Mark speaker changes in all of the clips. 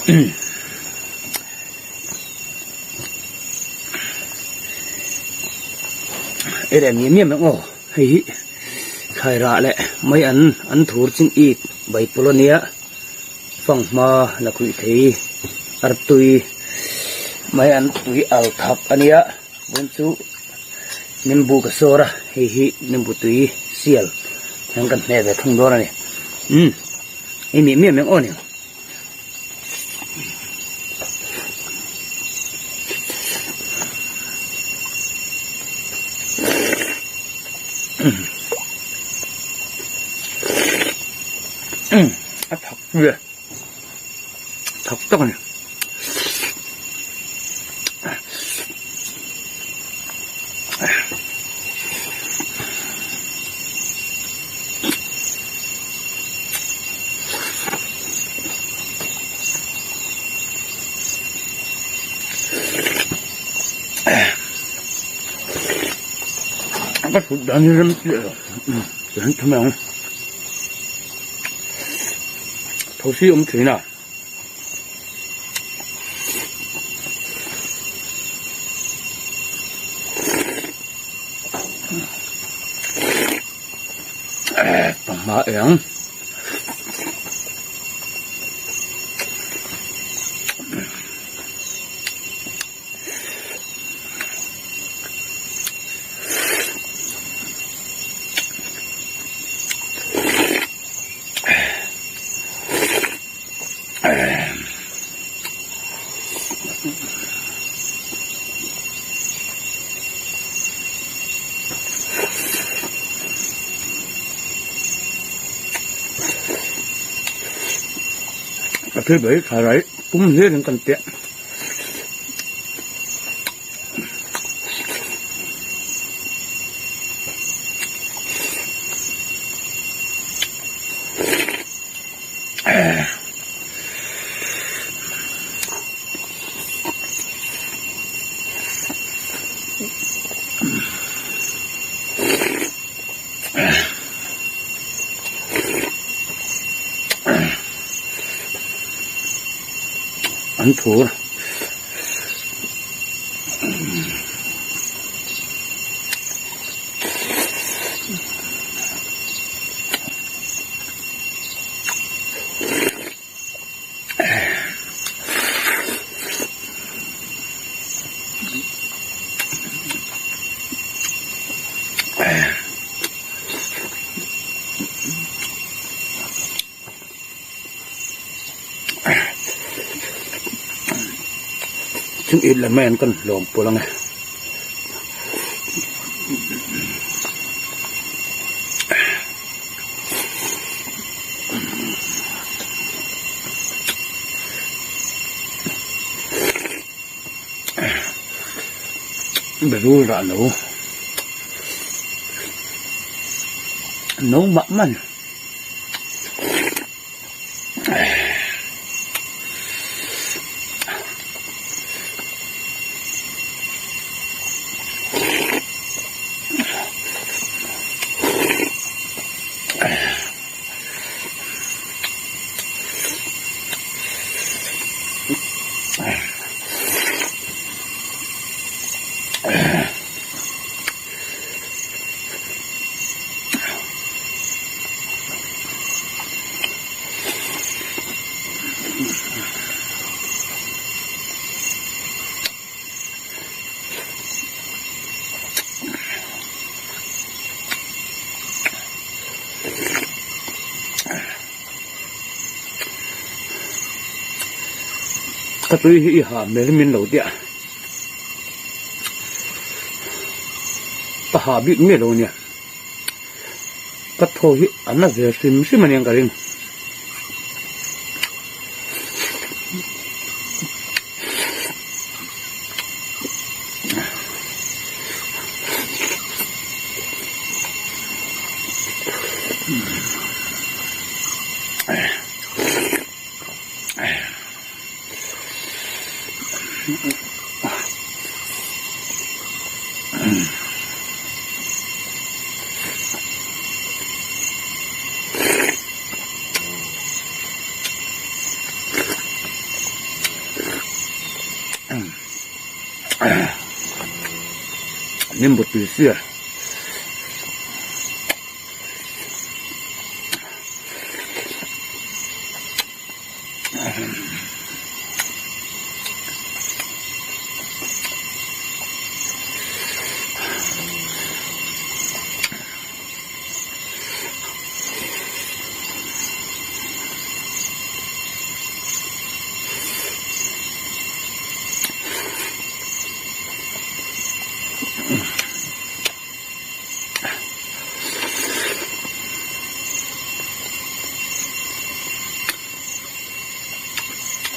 Speaker 1: Ei leh miam miam ang aw hei hi thlai rah leh mai an an thur ching it baipawl ania fanghma la khuih thei artui mai an tui al thak ania vawiin chu nimbu ka sawr a hei hi nimbu tui sial hian kan hne ve thung dawn a ni umm ei miam miam ang aw ni. A thak nge thak tak a ni. Ka thut dan hi rem chiah lo tihian tham ang thosi awm thin a. Panghma eng. Ka thil ber hi tha rai pum hlir in kan piah. An thur. Chung it lam hian kan hlawm pawlh ang e. Berul rah no no mah man. Ka tui hi i ha hmel min lo tia ka ha bik miah lo ania ka thaw hi a na ve hrim hrim ania ka ring. Nimbu tui sia.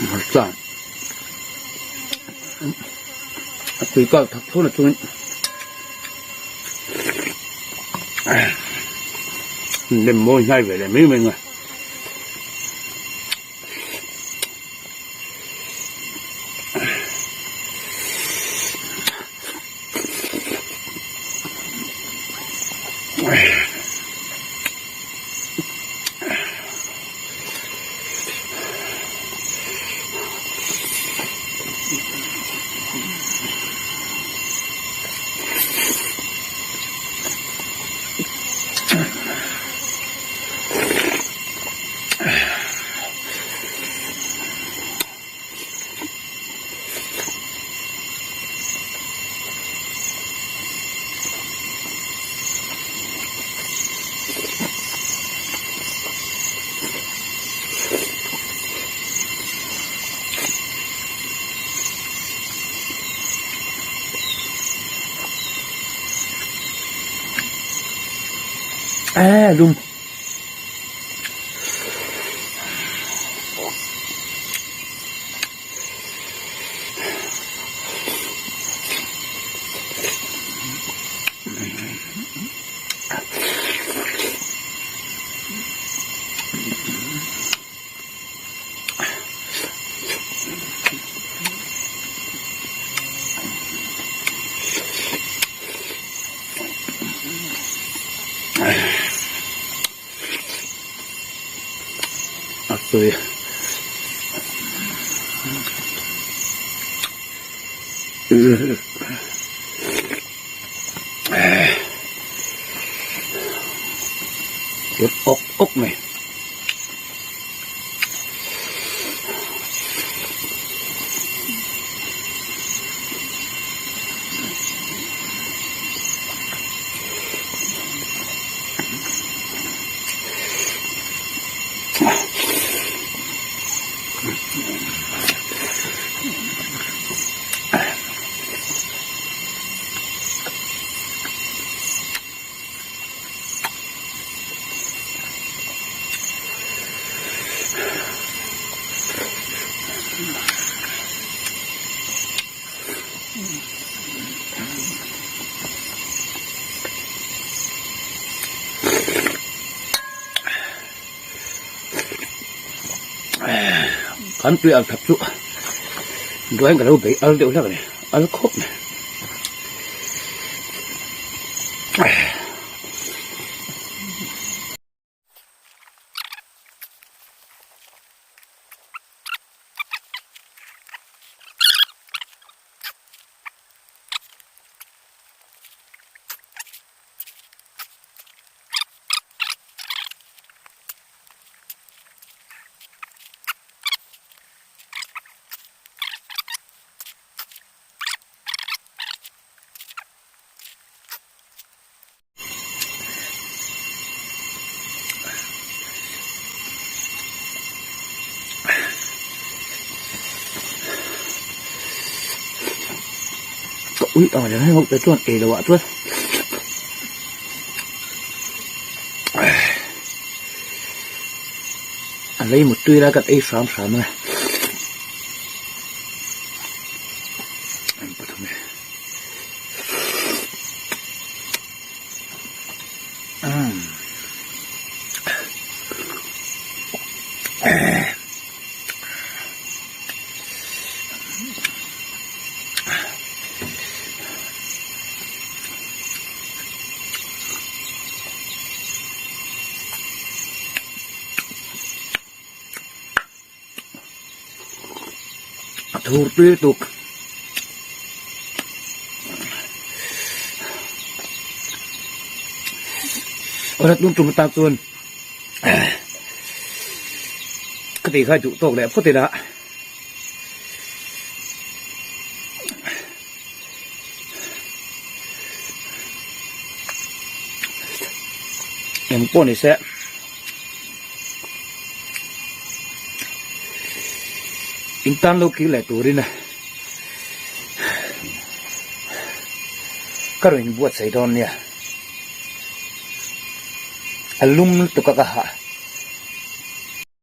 Speaker 1: Hmarcha a tui kal thak thun a chungin lem mawi hnai ve leh mai mai ang a. Eee lum. A tui. Ướt ốc ốc này. Kan tui al that chu drawing ka lo bei al deuh hlek a ni al khawp mai. Ka ui ang reng hei ho te chuan ei loh ah chuan a lei mutui lai kan ei hram hram a. A thur tui lutuk. Awle tun tum atan chuan ka tih kha duh tawk leh phawt ila. Eng pawh ni se in tan lo kir leh turin ka rawn inbuatsaih dawn nia a lum lutuk a ka hah.